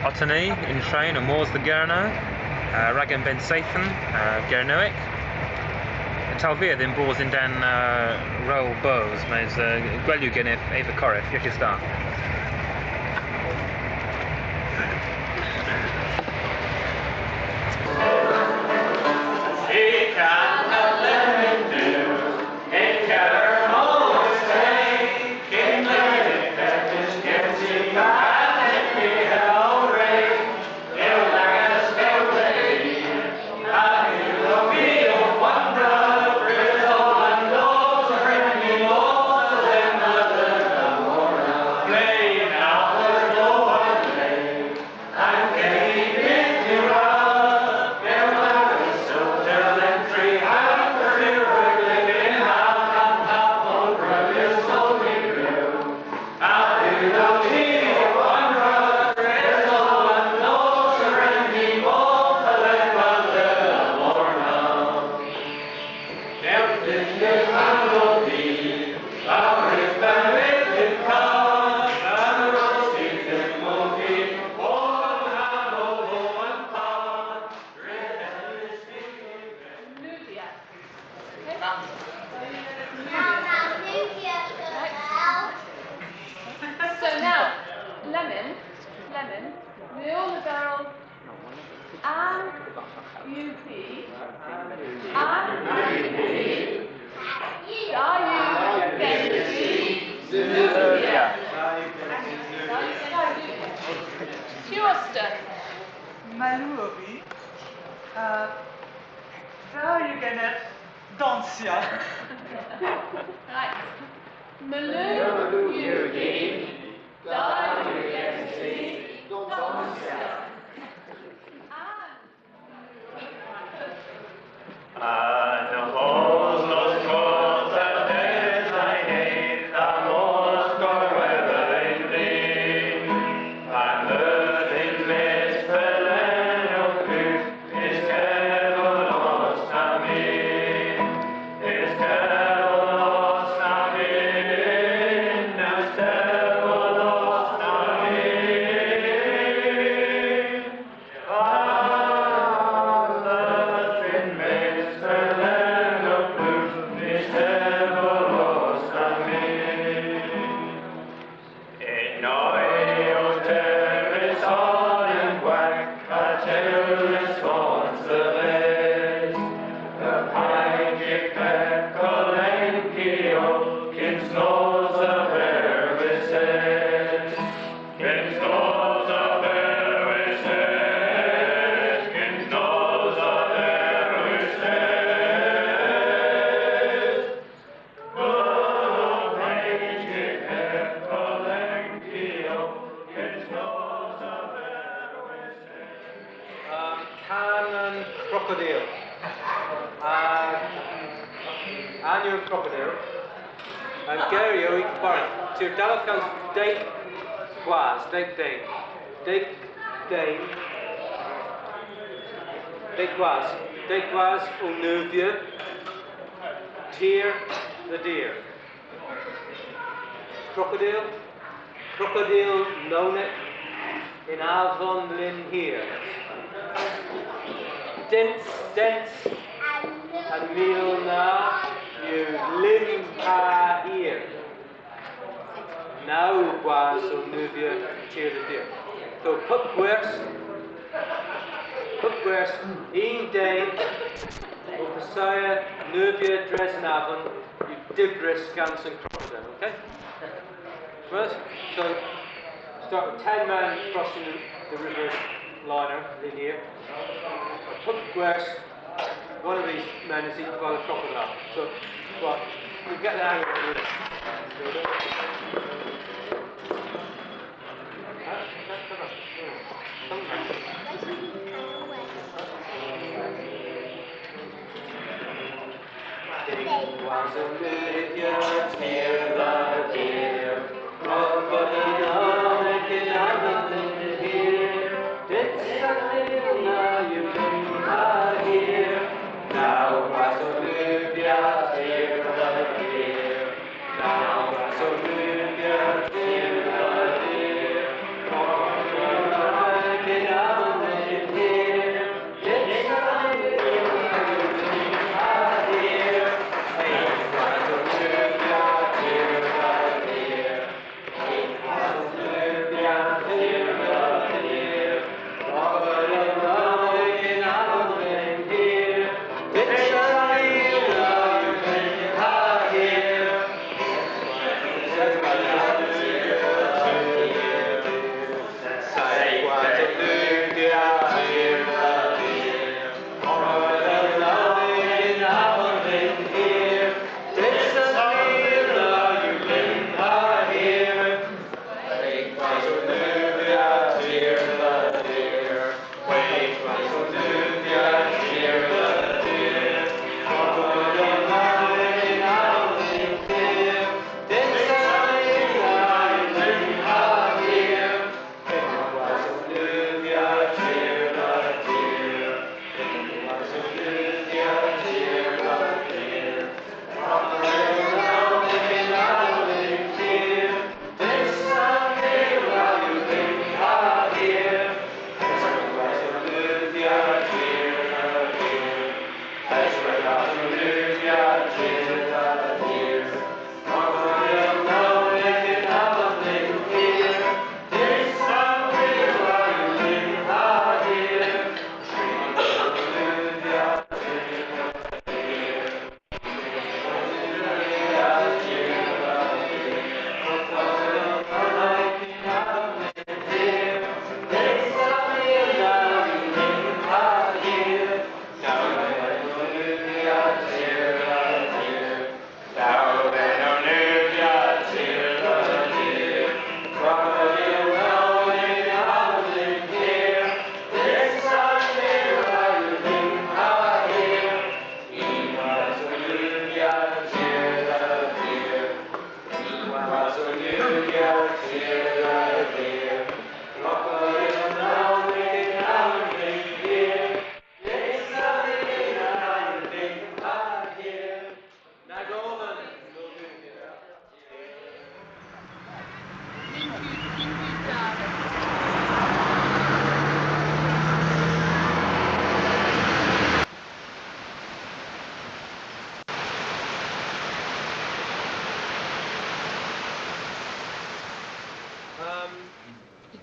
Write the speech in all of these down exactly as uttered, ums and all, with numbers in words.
Otta ni yn tren ow mos dhe Gernow, uh, rag an bennseythen, uh, Gernewek. Tal via dhymm bos yn-dann, uh, rewl boos, mes, uh, gwell yw genev eva korev, yeghes da. So now, lemmyn, lemmyn, Neil Navarro and U P, and U P, are you going to Nubia? Sure, Steph. Maluri, uh, are you gonna Donsya. Right. Maloon yw hi, da yw gensi donsya. An Um, kan an krokodil. Uh, an yw an krokodil. An ger yw, tirewgh dalleth gans deg gwas, deg den. Deg den. Deg gwas. Deg gwas ow neuvya. Tir dhe dir. Krokodil, krokodil nownek yn avon Lynn Hir. Dens, dens an mil na yw Lynn Hir. Naw gwas ow neuvya tir dhe dir. So pub gwers, pub gwers, unn den ow assaya neuvya dres an avon yw dybrys gans an krokodil, okay? Right? So, start with ten men crossing the, the river Lynn Hir. Pub gwers, one of these men is eaten by the crocodile. So, well, you get the hang of it, really.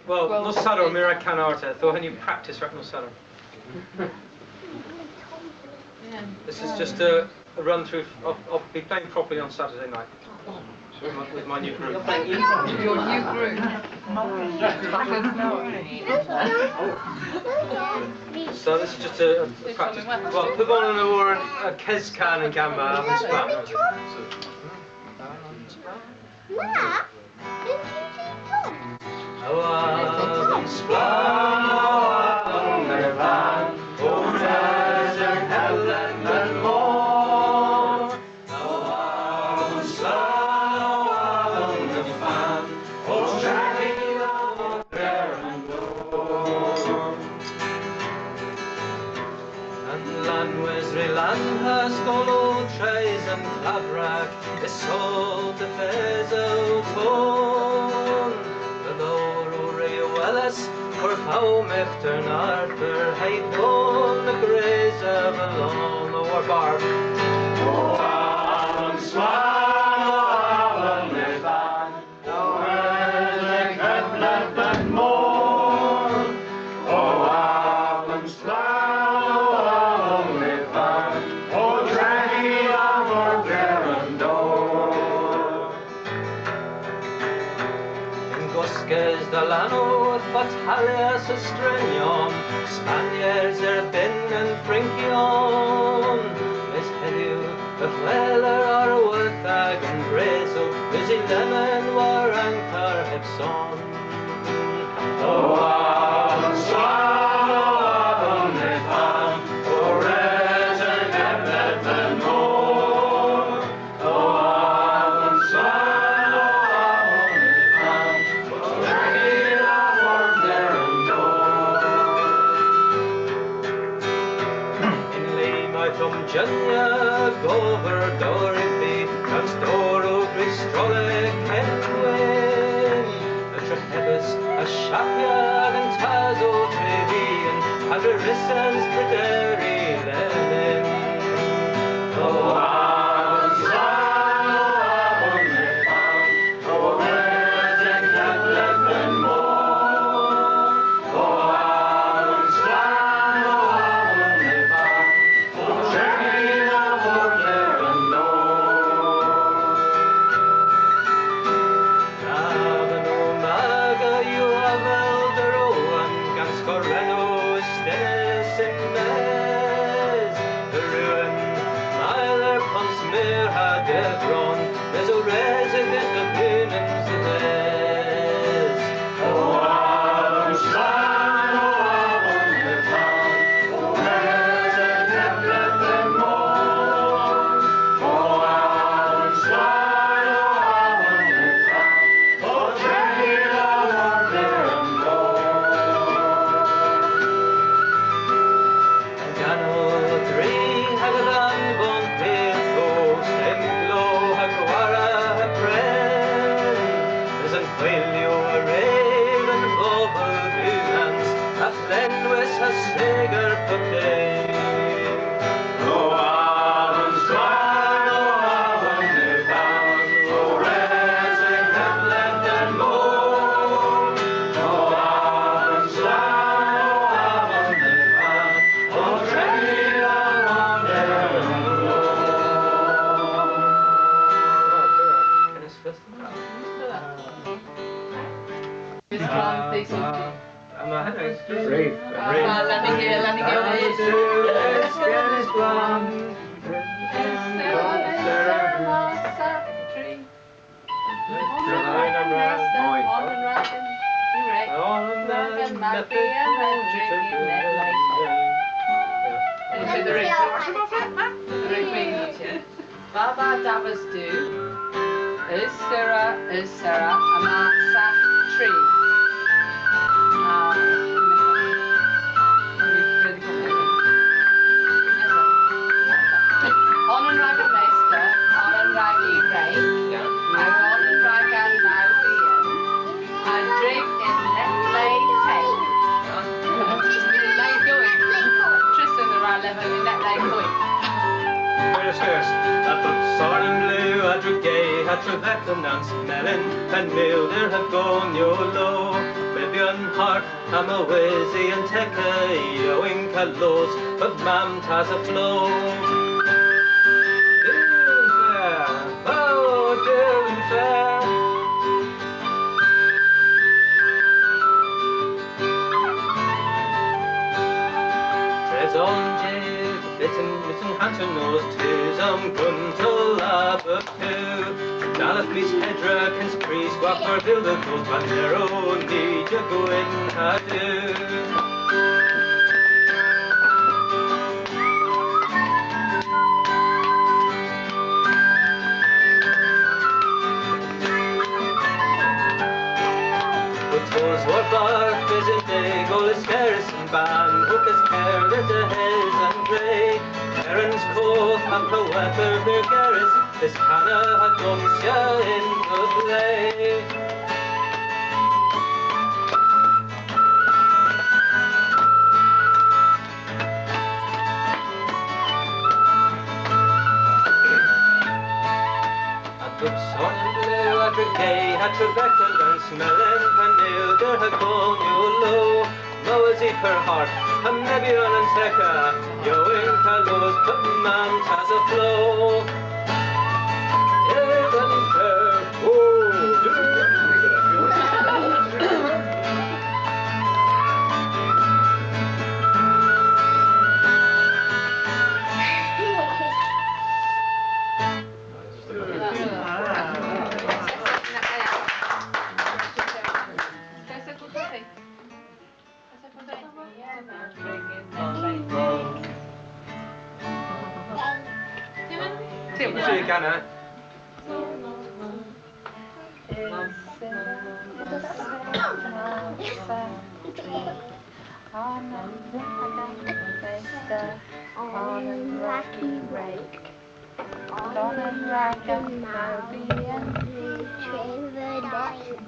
Well, nos Sadorn, my a wra kana arta. Ytho henn yw praktis rag nos Sadorn. This is just a, a run through. I'll, I'll be playing properly on Saturday night with my, with my new group. Your new group. So this is just a, a practice. Well, pub onan a wor an, uh, keskan an gama, Avan Splann. An lanwes re lanhas golow tres an klavrak, y sol difes ow ton. Dhe lowr o re a welas, korf ow myghtern Arthur, ha'y bon a gres a valomm a warbarth. O Avan Splann, o Avan Lyfan, yn goskes dha lanor, fatalias a stremyon, Spanyers erbynn an Frynkyon. Mes hedhyw, y hweler arwodhag an vresel, eus y lemmyn war an karr heb son. O Avan Splann, o Avan Lyfan, o res a gebleth dhe'n mor. O Avan Splann, o Avan Lyfan, o drehedh an mor. Yn le mayth omjynnya gover dowr yn vy, gans dowr o gristrollek ken gwynn. Y trehevis a shapya agan tas o dre vyghan, ha dre wrussans prederi lemmyn. O Avan Splann, o Avan Lyfan, o res a gebleth dhe'n mor. O Avan Splann, o Avan Lyfan, o drehedh an mor. Avan Omega yw avel dorowan, gans gorennow ystynys yn-mes. Dhe ruan, mayl er Ponsmeur ha Derbron, mes o res a dhygh a bewnans dhe-ves. O Avan Splann, o Avan Lyfan, o res a gebleth dhe'n mor. O Avan Splann, o Avan Lyfan, o drehedh an mor. Gans an dri hag a'n bont pur, o stemplow ha gwara ha pren. Mes an hwelyow a rev an bobel bewnans, a flenwis ha seger pub den. O Avan Splann, o Avan Lyfan, o res a gebleth dhe'n mor. O Avan Splann, o Avan Lyfan, o drehedh an mor. Reit, reit. Lemmyn hir, lemmyn hir. Baba davas du. Eus sera, eus sera, yma sagh tri. A, onan rag an mester, onan rag y wreg, hag onan rag an maw bian. Ha drig yn neb le teg. Trysten a wra leverel yn neb le koynt. Eus, eus. A bub sarn blu a drog, ha trevecl nans melyn, penn mildir ha gonyow low. Beb An hart, ha ma wysi an tekka, yowynk ha loos, pub mamm, tassa flogh. Duw fer, o, duw fer. Dres an jydh, bys yn, bys yn hanter nos, tus a'm guntel a bub tu. Dalleth mis Hedra, kyns prys, gwagh mar vil dha dhos, bannerow ni dhe gwynn ha du. Ow tos warbarth bys yn deg, ow lyskerrys yn bann, hokys kerdh a-hys an dre. Kerens koth ha pewarther meurgerys, bys kana ha donsya yn pub le. Ha pub son yn blew a drigey ha trevecta, gans melyn, pan eylder ha goon yw low. Mowes y pur hart, ha mebyon an tekka, yowynk ha loos, pub mamm, tassa flogh. Ev an pur, o, du. Tim. Tim. Tim. Onan rag an rag, onan rag an mowbien.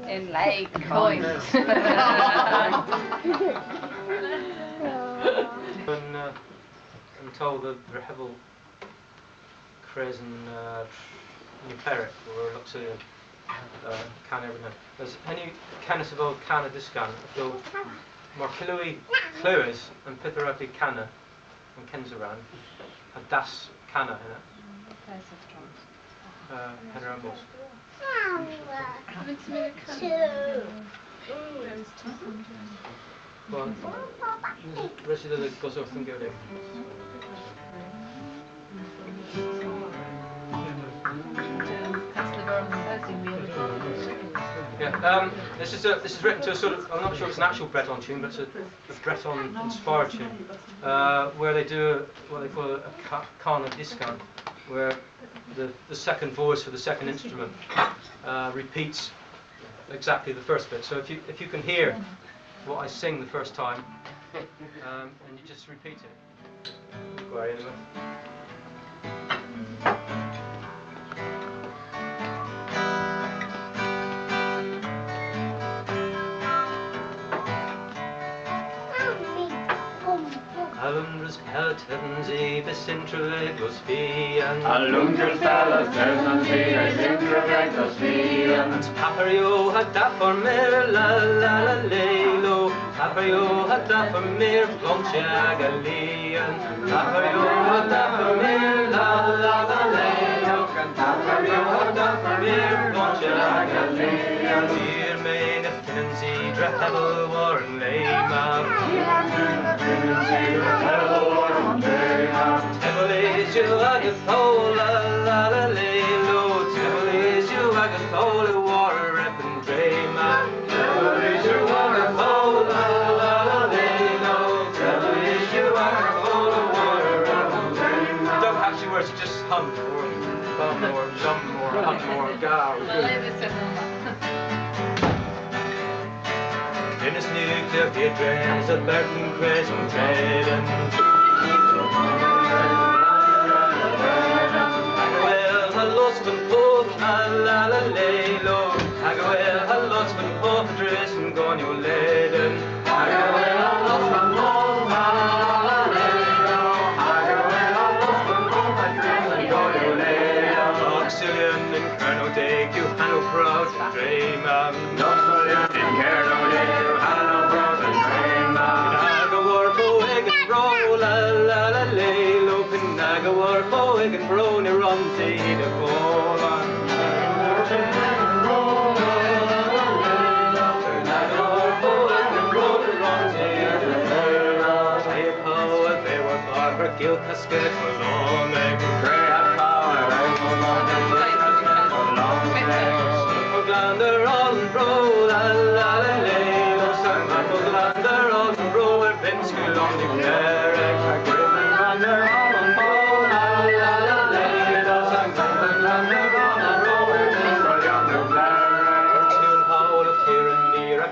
Yn lake point. Yn, uh, yn towl dhe dhrehevel kres an, uh, Neppyth, or Luxulyan, uh, kan erbynn. Henn yw, kan avel kan a dyskan, ytho, mar hyllowgh hwi klewes an pyth a wrav vy kana, an kynsa rann, ha dasskana henna. Uh, henn a wra mos. Well, res yw dhe gosowth yn Gowlek. Yeah, um, this is a, this is written to a sort of, I'm not sure it's an actual Breton tune, but it's a, a Breton inspired tune, uh, where they do a, what they call a ka-, kan a dyskan, where the, the second voice for the second instrument, uh, repeats exactly the first bit. So if you, if you can hear what I sing the first time, um, and you just repeat it. Gwari anyway. A Loundres pella tevnons i bys yn treveglos vian. A Loundres pella tevnons i bys yn treveglos vian. Paperyow ha dafar meur, la, la, la, le, lo. Paperyow ha dafar meur, blonsya aga lian. Paperyow ha dafar meur, la, la, la, le, lo. Paperyow ha dafar meur, blonsya aga lian. Tir menydh Kynnons i drehevel war an le ma. Kynnons i drehevel war an le ma. Tevel yw aga thowl, la, la, la, le, lo. Tevel yw aga thowl war an dre ma. Tevel yw aga thowl, la, la, la, le, lo. Tevel yw aga thowl war an dre ma. Don't actually words, just hum or bum or dum or hum or gow. Ynys Nuklow, Beatrice, a Burton Crescent, Treden. Hag a wel ha lost an poth, la, la, la, le, lo. Hag a wel ha lost an poth, a-dreus an gonyow leden. Hag a wel ha lost an poth, la, la, la, la, le, lo. Hag a wel ha lost an poth, a-dreus an gonyow leden. Luxulyan yn Kernewek yw hanow prout. Drehevel. Luxulyan yn Kernewek yw hanow Nag a wor po agan bro ny wrons i dhe volan. Barbara Gil Casket Lomeg. Glander on bro, la la la le, los an bro, glander on bro, er Pynskylon Dygmerek.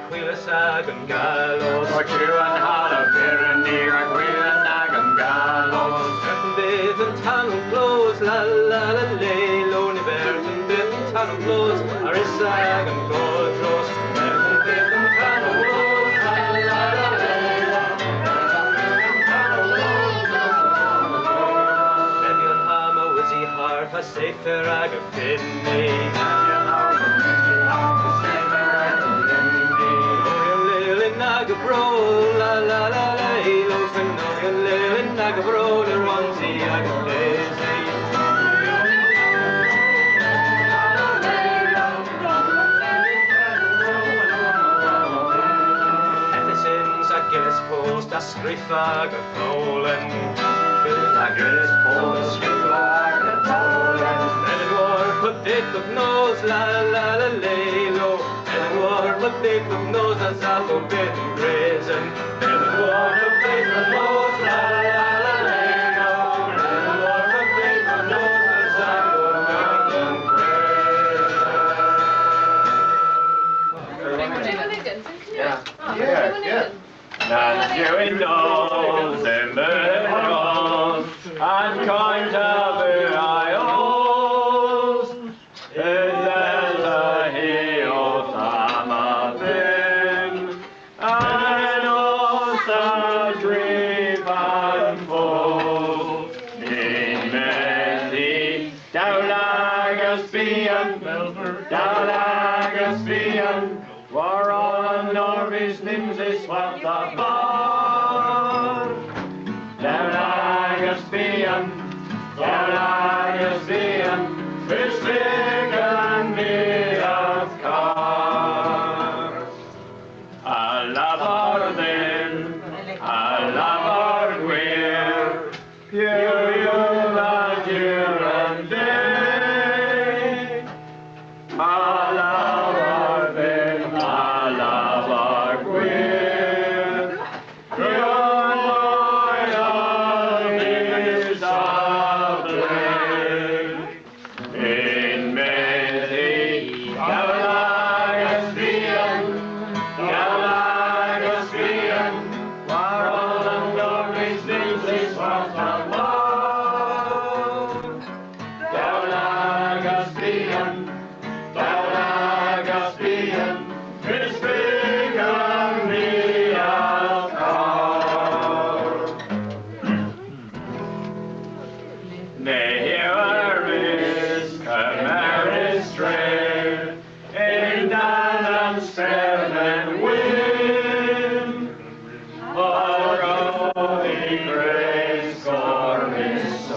Hwilas agan galos. Ow tu an halow pur an ni rag hwilas agan galos. Beth an tan glos, la la la le, lo ni beth an beth an tan glos, a ris agan godros. Debbie an hama wysi harf ha seyther aga fynni. Lelen aga bro, la la la la, lo fenogen lelen aga bro, le ronsi aga fesi. Efesyans a Gillis Post a skrifa aga folen. Gillis Post a skrifa aga folen. Eleanor pub dydh ow nos, la la la le lo. Eleanor pub dydh ow nos, a sav po bydh yn prison. Eleanor pub dydh ow nos, la la la le lo. Eleanor pub dydh ow nos, a sav po bydh yn prison. Yeah. Yeah, yeah. Nans yw yn nos dhymm beu ros, an kynsa beu a'n oos. Yth esa hi owth amma dhymm, an oos a driv an fos. Ny'n myth hi, dew lagas bian, dew lagas bian. War oll an norvys nyns eus hwath a barr. Dew lagas bian, dew lagas bian, bys byghan my a'th kar. A lavar dhyn, a lavar gwir, piw yw dha jur an dydh? A lavar dhyn, a lavar gwir, piw moy a vis a bledh? Yn-medh hi, dew lagas bian, dew lagas bian, war oll an norvys nyns eus hwath a barr. Dew lagas bian, dew lagas bian, bys byghan my a'th kar. Ny yw a risk kemerys tre yn-dann an spelmen wynn, hag ow degres gormys o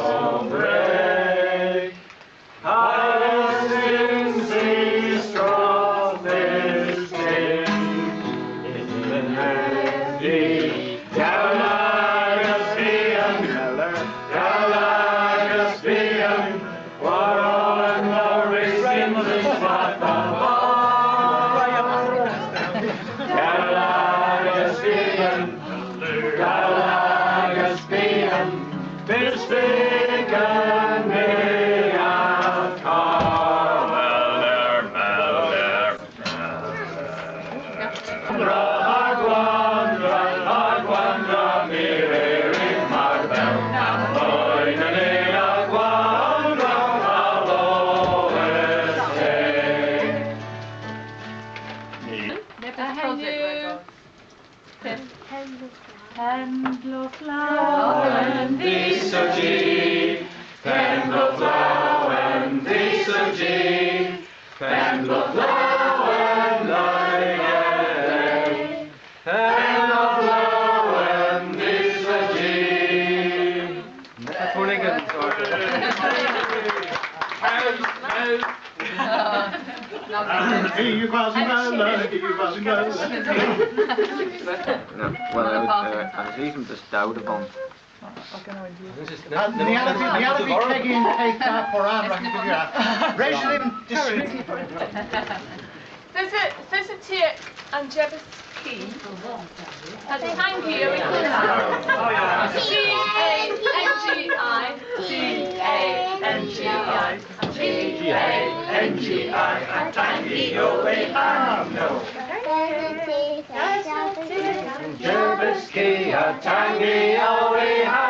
wreg. Hag yth yns i strothys dhymm, yn-medh hi, dew lagas bian, dew lagas bian, war oll an norvys nyns eus hwath a barr. Dew lagas bian, dew lagas bian, bys byghan my a'th kar. Meller, meller, meller. Gwandra, gwandra, gwandra, my re rig mar bell. An loyn a neyl a gwandra, a lowes teg. Nebes project ragov. Penn-, Penn-, Penn-blow-flawen, dhis o ji. Penn-blow-flawen, dhis o ji. Penn-blow-flawen, lowlegeth. Penn-blow-flawen, dhis o ji. Nebes warlegen. Well, I was, uh, I was using this doubt upon. Uh, ni a wra, ni a wra kegi yn keth por an rag figura. Res yw dhymm diskrifya. There's a, there's a tiek an jeves ki. A tangi yw y hanow. T A N G I. T A N G I. T A N G I. A tangi yw y hanow. Jeves ki, a tangi yw y hanow.